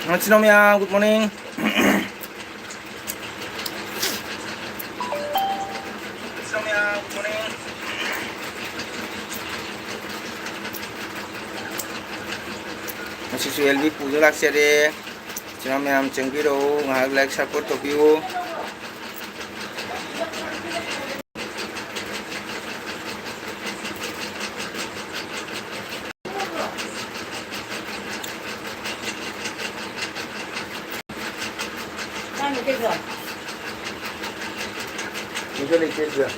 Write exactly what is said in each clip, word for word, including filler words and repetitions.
ꯏꯆꯤꯟ ꯏꯅꯥꯎ ꯃꯌꯥꯝ, good morning꯫ ꯉꯁꯤꯁꯨ ꯑꯦꯜ ꯕꯤ ꯄꯨꯖ ꯂꯥꯛꯆꯔꯦ꯫ ꯏꯆꯤꯟ ꯏꯅꯥꯎ ꯃꯌꯥꯝ ꯆꯪꯕꯤꯔꯛꯎ, ꯉꯥꯏꯍꯥꯛ like support ꯇꯧꯕꯤꯌꯨ꯫ ꯂꯩꯇꯦ ꯁꯤꯗ꯫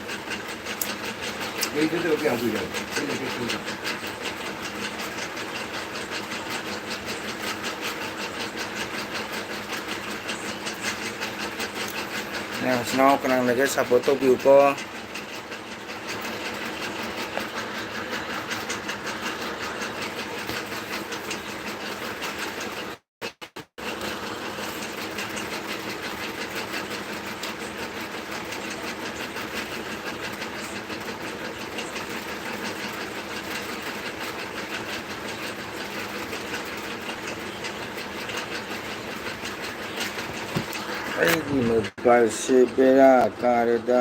ꯂꯩꯇꯗꯕ ꯀꯌꯥꯝ ꯀꯨꯏꯔꯒꯦ? ꯅꯆꯤꯟ ꯅꯅꯥꯎ ꯀꯅꯥ ꯂꯩꯒꯦ support ꯇꯧꯕꯤꯌꯨꯀꯣ꯫ ꯑꯩꯒꯤ mobileꯁꯦ ꯕꯦꯔꯥ ꯀꯥꯔꯦꯗ꯫